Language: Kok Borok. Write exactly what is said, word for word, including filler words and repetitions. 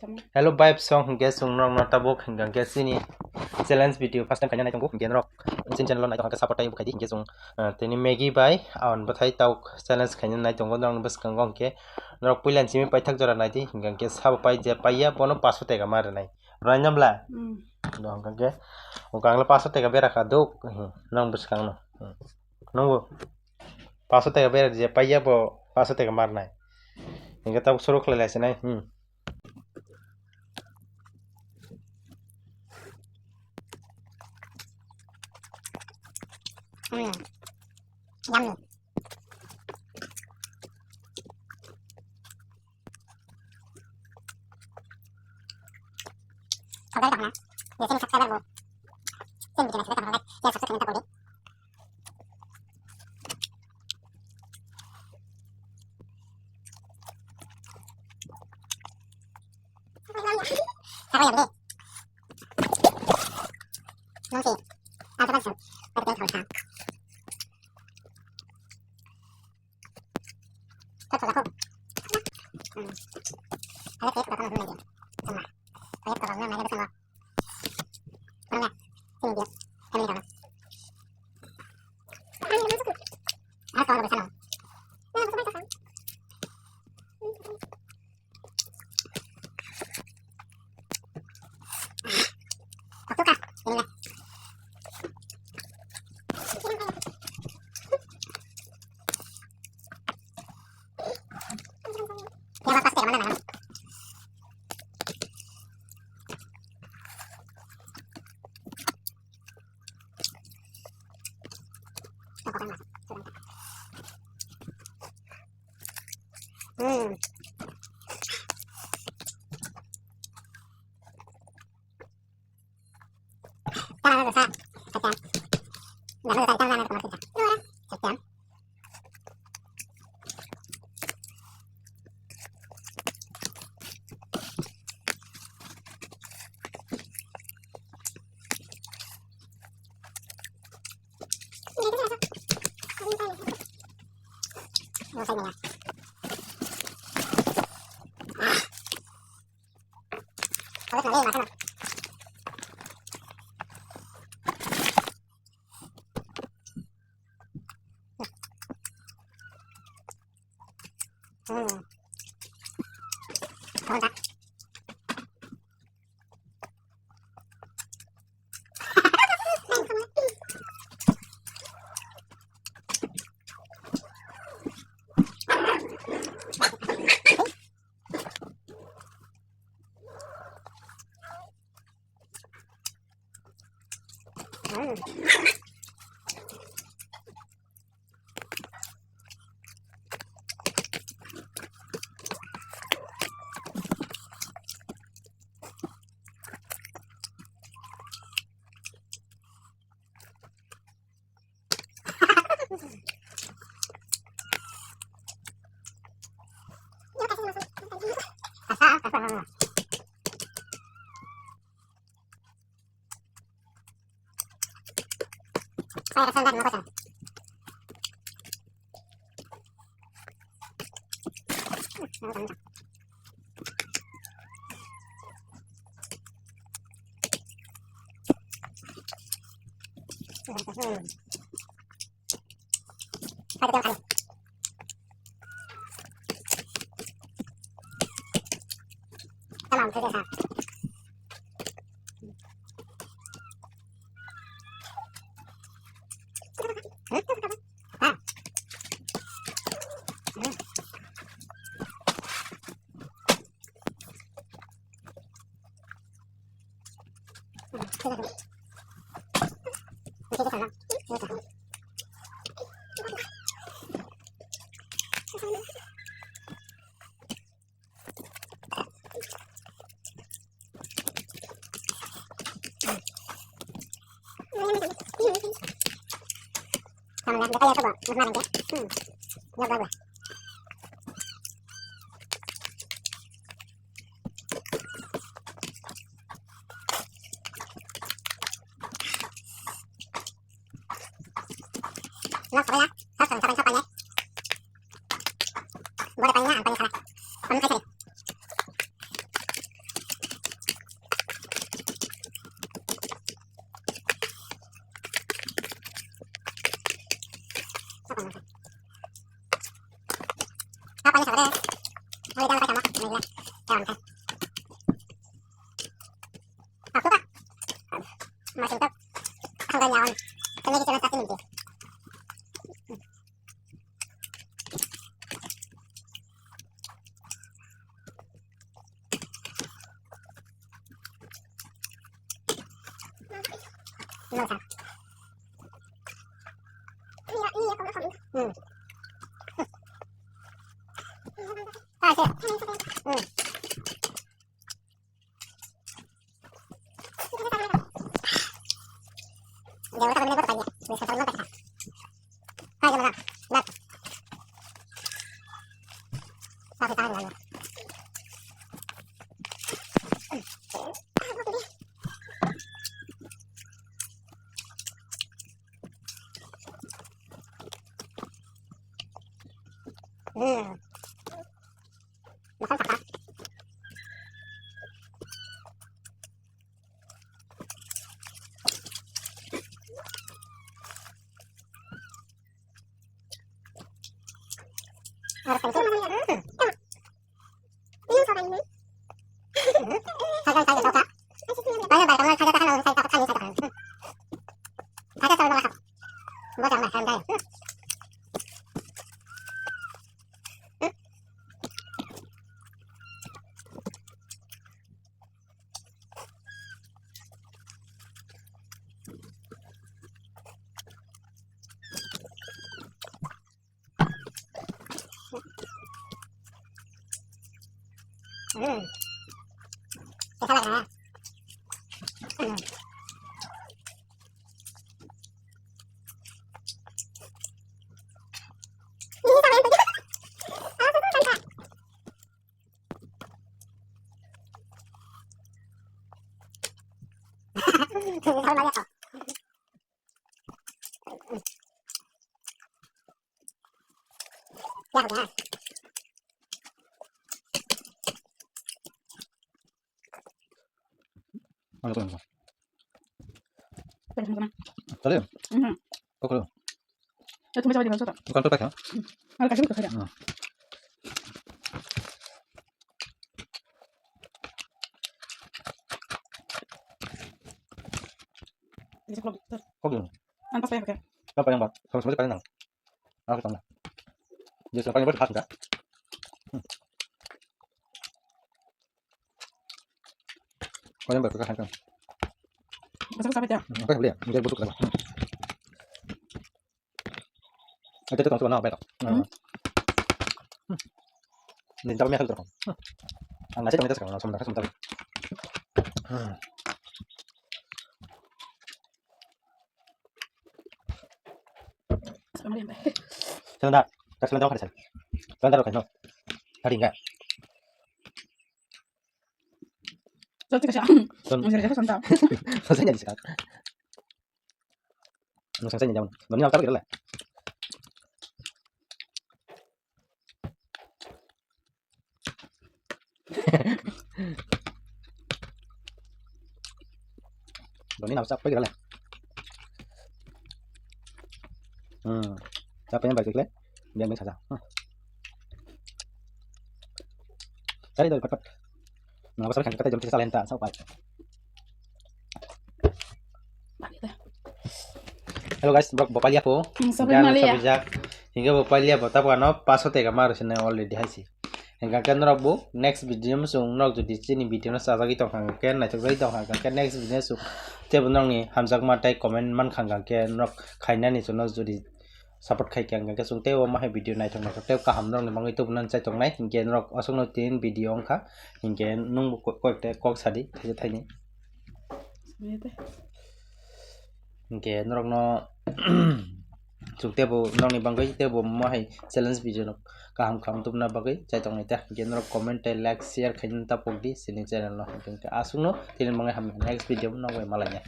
Hello vibes, song hingke chwng norok no tabuk hingka hingke chini challenge video first time kaina naitongo hingke norok chini channel o naitok hingke support tai bwkhaidi hingke chwng, ah, tini Maggie bai awan bwthai tok challenge kaina naitongo norok ni bwskango hingke norok puila simi paithak jora naidi hingka hingke sabo pai je paiya bono paso teka ma rwnai rwnai nabla. Hmm. Do hingka hingke hingka ang le paso teka bera kha duk, hmm, nong bwskang no. Hmm. Nongo. Paso teka bera je paiya bo paso teka ma rwnai. Hingke tabuk suru khlai lai sinai. Hmm. Mm. Yummy. Saudara dah mana? Dia sini subscriber bu. Sini bikin subscriber, like, share, subscribe, minta kode. Sabar ya, Budi. Nung si. Apa kan? Tapi dia tahu tak? Hmm. Masih tak, angkanya on. Kami kita nanti nanti. Nggak usah. Hmm. Ah, siap. Hmm. Hmm. Makan saka. Harus kencing. Hmm. Ini suara ini. Saja, saja, saja. Saja, saja, saja. Saja, saja, saja. Saja, saja, saja. Hmm. Kita lah, ya. Hmm. Ano to? Pwede mo na. Tadi? Mhm. Kokoro. Ito mo sa di ba sa ta? Bukan to kaya? Ano kasi ko kaya? Ah. Kokoro. Ano pa sa kaya? Apa yang buat? Kalau semuanya paling nang. Aku tahu. Dia suka paling buat khas enggak? Hmm. Kau yang berpegang kan? Besar sampai ya? Hmm, apa yang boleh? Dia butuh kan? Hmm. Ada tu tuan apa itu? Hmm. Hmm. Ini tahu mi asal terus. Hmm. Ang nasi kami tas kan, langsung dah, langsung tahu. Hmm. Sana dah, tak sebentar apa dah? Sebentar apa no? Hari enggak? Jadi kasih. Don. Masih ada santa. Saya jadi sekarang. Nung sangsa ni jaman. Doni nang tarik lah. Doni nang sap kira lah. Hmm. Sap yang baik kira. Dia main saja. Hmm. Cari dari pat pat. Nang apa sabi kan kata jom kita salenta sap pai. Hello guys, bro, bo palia ko. Hmm, sabi malia. Hingga bo palia bo tabo ano paso tega maru sene already haisi. Hingga ke norok bo next video mo sung norok jodi chini video no sajagwi tong kha ke naithok jagwi tong kha ke next video sung tebo norok ni hamjakma tei comment man kha ke norok khainani chwngno jodi support khai khe ang khe chwng tei o ma hai video naithok naithok tei kaham norok ni bagwi tubunani chai tongnai hinkhe norok aswkno tin video wngkha hinkhe nwng bo ko-, koyek ta kok sadi thaisa thaini. Hinkhe norokno chwng tebo norokni bagwi tebo ma hai challenge video no kaham kaham tubuna bagwi chai tongnai ta hinkhe norok comment tei like share khaina ta pokdi chini channel no hinkhe aswkno tini bagwi hamya next video no bai malaina.